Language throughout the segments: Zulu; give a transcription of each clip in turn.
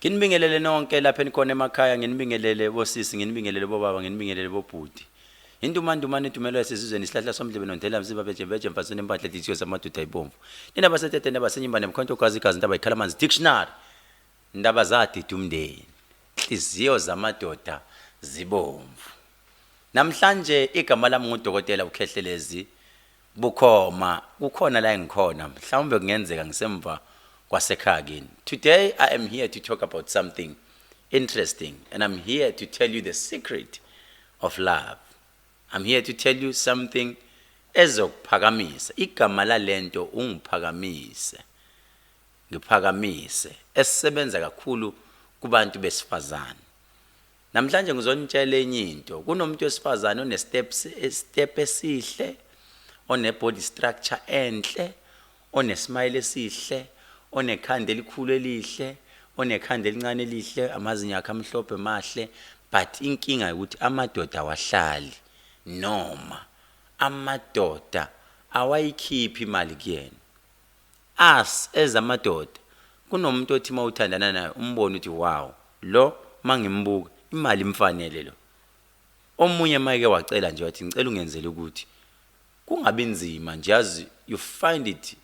Nginibingelele nonke lapha enikhona emakhaya, nginibingelele bosisi, nginibingelele bobaba, nginibingelele bobhuti. Indumandumane idumelo yasesizweni, isihlahla somdlebe nondela msiba beje beje mfasini impahla dithiyo zamadoda ayibomvu. Nina basetete nabasenyimba nemkhonto gazi igazi intaba ikhala amanzi dictionary. Ndaba zadida umndeni. Nhliziyo zamadoda zibomvu. Namhlanje igama lami nguDokotela uKhehlelezi Bukhoma, kukhona la engikhona, mhlawumbe kungenzeka ngisemva kwasekhaya kini. Today I am here to talk about something interesting and I'm here to tell you the secret of love. I'm here to tell you something ezokuphakamisa. Igama lalento ungiphakamise. Ngiphakamise esisebenza kakhulu kubantu besifazane. Namhlanje ngizonitshela enye into. Kunomuntu wesifazane one steps step esihle, one body structure enhle, one smile esihle, onekhanda elikhulu elihle, onekhanda elincane elihle, amazinyo akhe amhlophe mahle, but inkinga ukuthi amadoda awahlali noma amadoda awayikhiphi imali kuyena. Us as amadoda kunomuntu othi mawuthandana naye umbone ukuthi wow, lo mangimbuka imali imfanele lo. Omunye mayeke wacela nje wathi ngicela ungenzele ukuthi kungabi nzima nje, yazi, you find it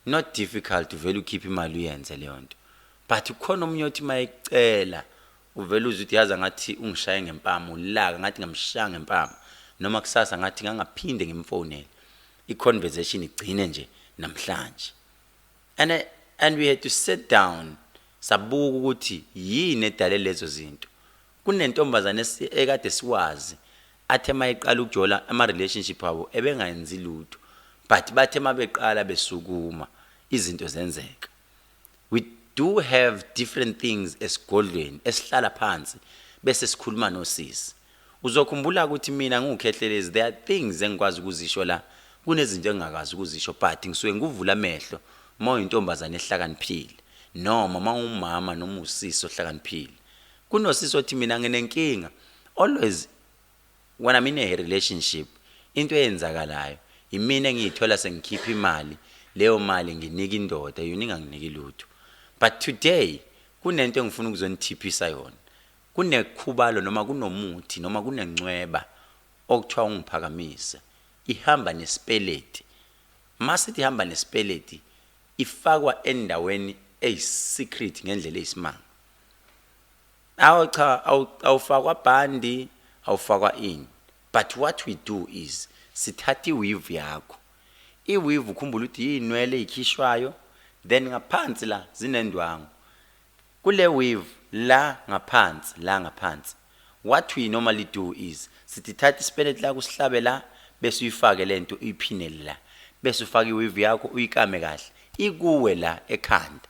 not difficult uvele ukhiphe imali uyenze leyo nto. But kukhona omunye othi mayekucela uvele uzwe ukuthi yazi ngathi ungishaye ngempama, ulaka ngathi ngamshaya ngempama, noma kusasa ngathi ngangaphinde ngimfonele, i-conversation igcine nje namhlanje. And we had to sit down, sabuka ukuthi yini edale lezo zinto. Kunentombazane ekade siwazi athe mayiqala ukujola, ama relationship abo ebengayenzi lutho, but bathe mabeqala besukuma, izinto zenzeka. We do have different things esigodlweni esihlala phansi bese sikhuluma nosisi. Uzokhumbula ukuthi mina ngiwuKhehlelezi, there are things engikwazi ukuzisho la, kunezinto engingakwazi ukuzisho, but ngisuke ngikuvula amehlo uma uyintombazane ehlakaniphile noma uma ungumama noma usisi ohlakaniphile. Kunosisi othi mina nginenkinga, always when I'm in a relationship into eyenzakalayo imina engiyithola sengikhipha imali, leyo mali nginika indoda, yona inganginiki lutho. But today kunento engifuna ukuzonithiphisa yona. Kunekhubalo noma kunomuthi noma kunencweba okuthiwa ungiphakamise, ihamba nesipeleti. Masithi ihamba nesipeleti, ifakwa endaweni eyi-secret ngendlela eyisimanga. Awu cha, awufakwa bhandi, awufakwa ini, but what we do is sithatha i-weave yakho. I-weave, ukhumbula ukuthi yinwele eyikhishwayo, then ngaphansi la zinendwangu. Kule weave la ngaphansi, la ngaphansi, what we normally do is sithi thatha isipeleti lakho, usihlabe la, bese uyifake lento, uyiphinele la, bese ufaka i-weave yakho, uyikame kahle ikuwe la ekhanda.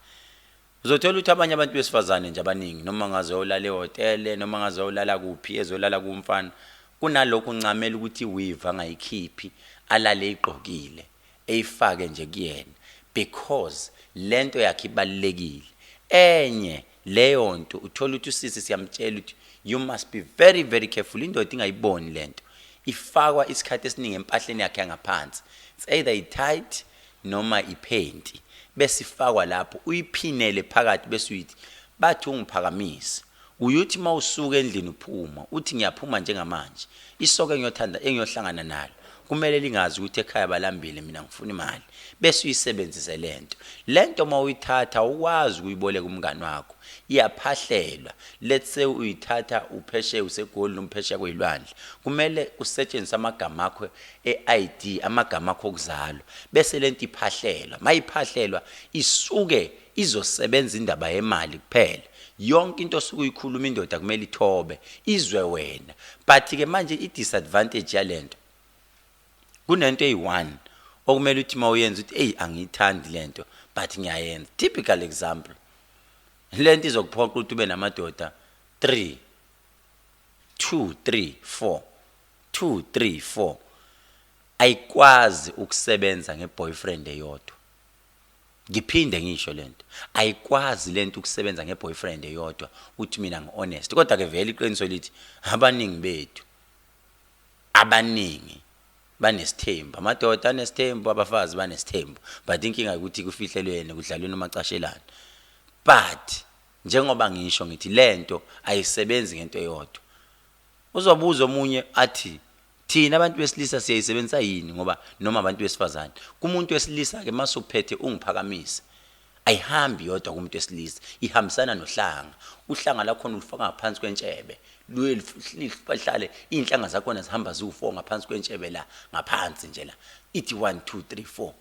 Uzothola ukuthi abanye abantu besifazane nje abaningi, noma ngaze uyolala ehhotele noma ngaze uyolala kuphi, ezolala kumfana, kunalokhu uncamela ukuthi i-weave angayikhiphi, alale eyigqokile, eyifake nje kuyena, because lento yakhe ibalulekile. Enye leyo nto, uthola ukuthi usisi siyamtshela ukuthi you must be very very careful, indoda ingayiboni lento. Ifakwa isikhathi esiningi empahleni yakhe yangaphansi, it's either i-tight noma iphenti, bese ifakwa lapho, uyiphinele phakathi, bese uyithi bathi ungiphakamise. Uyuthi mawusuka endlini uphuma, uthi ngiyaphuma njengamanje, isoka engiyothanda engiyohlangana nalo kumele lingazi ukuthi ekhaya balambile, mina ngifuna imali, bese uyisebenzise lento. Lento mawuyithatha awukwazi ukuyiboleka umngani wakho, iyaphahlelwa. Let's say uyithatha uphesheya, useGoli noma uphesheya kweyilwandle, kumele kusetshenziswe amagama akho e-ID, amagama akho okuzalwa, bese lento iphahlelwa. Mayiphahlelwa isuke izosebenza indaba yemali kuphela. Yonke into osuke uyikhuluma indoda kumele ithobe, izwe wena. But ke manje i-disadvantage yalento, kunento eyi-one okumele uthi mawuyenza uthi eyi angiyithandi lento, but ngiyayenza. Typical example, lento izokuphoqa ukuthi ube namadoda 3, 2, 3, 4, 2, 3, 4. Ayikwazi ukusebenza nge-boyfriend eyodwa. Ngiphinde ngisho lento, ayikwazi lento ukusebenza nge-boyfriend eyodwa. Uthi mina ngi-honest, kodwa ke vele iqiniso lithi abaningi bethu, abaningi banesithembu, amadoda anesithembu, abafazi banesithembu, but inkinga ukuthi kufihlelwene, kudlalweni umacashelana. But Njengoba ngisho ngithi lento ayisebenzi ngento eyodwa. Uzobuza omunye athi thina abantu besilisa siyayisebenzisa yini ngoba noma abantu besifazane. Kumuntu wesilisa ke masuphethe ungiphakamise. Ayihambi yodwa kumuntu wesilisa, ihambisana nohlanga. Uhlanga lakhona ulufaka ngaphansi kwentshebe. Luye lihlale iy'nhlanga zakhona zihamba ziwu-4 ngaphansi kwentshebe la, ngaphansi nje la. Ithi 1 2 3 4.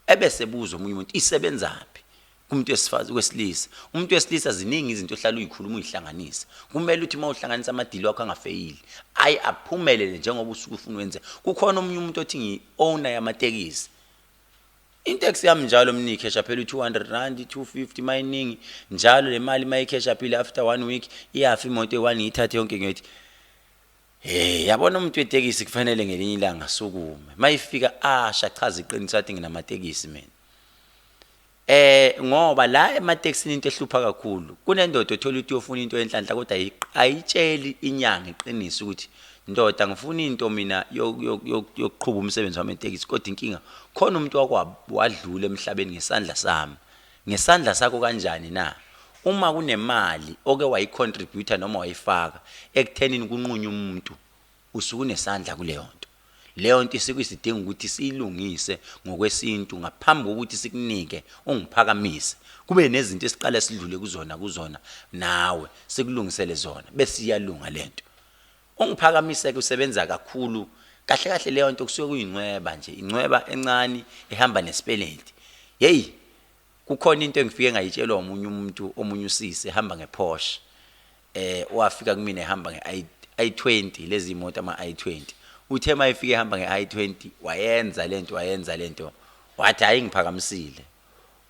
Ebese buza omunye umuntu isebenzaphi kumuntu wesifazi wesilisa. Umuntu wesilisa ziningi izinto ohlala uyikhuluma uyihlanganisa. Kumele uthi uma uhlanganisa amadili wakho angafeyili, ayi aphumelele njengoba usuke ufuna wenze. Kukhona omunye umuntu othi ngi-owner yamatekisi. Iteksi yami njalo mina ikhesha phela u-200 rand, 250 mayiningi njalo le mali mayikhesha phile after one week iyafa imoto eyi-one ngiyithathe yonke ngiyothi hey yabona umuntu wetekisi kufanele ngelinye ilanga asukume mayifika asha chaza iqiniso athi nginamatekisi mina. Ngoba la ematekisini into ehlupha kakhulu kunendoda othola ukuthi uyofuna into yenhlanhla kodwa ayitsheli inyanga iqiniso ukuthi ndoda ngifuna into mina yokuqhuba umsebenzi wami etekisi kodwa inkinga khona umuntu wakwabo wadlula emhlabeni ngesandla sami. Ngesandla sakho kanjani na? Uma kunemali oke wayicontributor noma wayifaka ekuthenini kunqunywe umuntu usuke unesandla kuleyo nto. Leyo nto isuke isidinga ukuthi siyilungise ngokwesintu ngaphambi kokuthi sikunike ungiphakamise. Kube nezinto esiqale sidlule kuzona kuzona nawe sikulungisele zona bese iyalunga lento. Ungiphakamise-ke usebenza kakhulu kahle kahle leyo nto kusuke kuyincweba nje, incweba encane ehamba nesipeleti. Yeyi kukhona into engifike ngayitshelwa omunye umuntu omunye usisi ehamba ngePorsche. Wafika kumina ehamba nge i20 lezi imoto ama i20. Uthe mayefika ehamba nge i20 wayenza lento wayenza lento wathi hayi ngiphakamisile.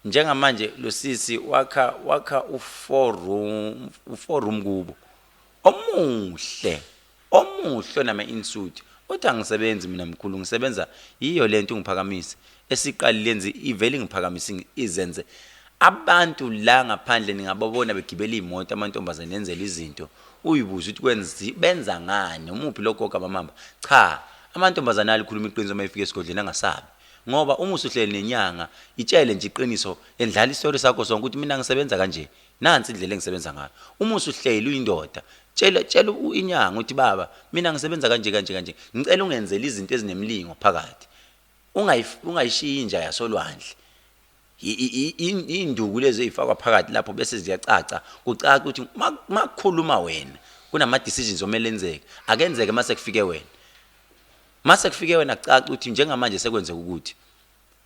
Njengamanje lo sisi wakha wakha u4 room u4 room kubo. Omuhle omuhle onama insuit. Uthi angisebenzi mina mkhulu ngisebenza yiyo lento ungiphakamise esiqalile yenze ivele ingiphakamise izenze. Abantu la ngaphandle ningababona begibela iy'moto amantombazane enzela izinto uyibuze ukuthi kwenzi benza ngani umuphi lo gogo abamamba. Cha amantombazane alikhuluma iqiniso uma efika esigodlweni angasabi. Ngoba uma usuhleli nenyanga itshele nje iqiniso endlala isitori sakho sonke ukuthi mina ngisebenza kanje nansi indlela engisebenza ngayo. Uma usuhleli uyindoda tshela tshela inyanga ukuthi baba mina ngisebenza kanje kanje kanje ngicela ungenzele izinto ezinemlingo phakathi. Ungayishiyi inja yasolwandle. Iy'nduku lezi ey'fakwa phakathi lapho bese ziyacaca kucaca ukuthi makukhuluma wena kunama decisions omele enzeke akenzeke mase kufike wena. Mase kufike wena kucaca ukuthi njengamanje sekwenzeka ukuthi.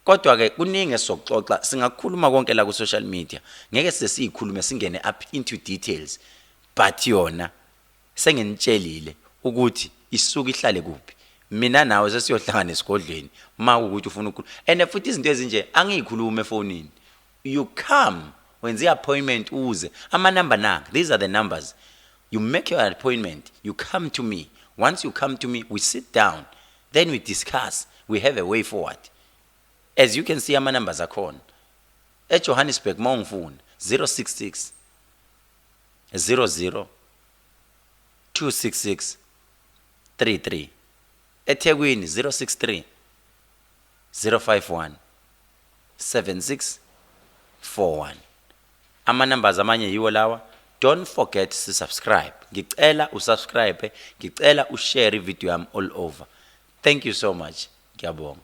Kodwa ke kuningi esizokuxoxa singakukhuluma konke la ku social media ngeke size siyikhulume singene up into details but yona senginitshelile ukuthi isuke ihlale kuphi. Mina nawe sesiyohlangana esigodlweni makuwukuthi ufuna ukukhuluma and futhi izinto ezinje angiyikhulumi efonini. You come wenze i-appointment uze amanamba nanka these are the numbers you make your appointment you come to me once you come to me we sit down then we discuss we have a way forward. As you can see ama numbers akhona eJohannesburg mawungifuna 066 00 266 33 eThekwini 063 051 7641 ama numbers amanye yiwo lawa. Don't forget to subscribe. Ngicela usubscribe, ngicela ushare ivideo yami all over. Thank you so much. Ngiyabonga.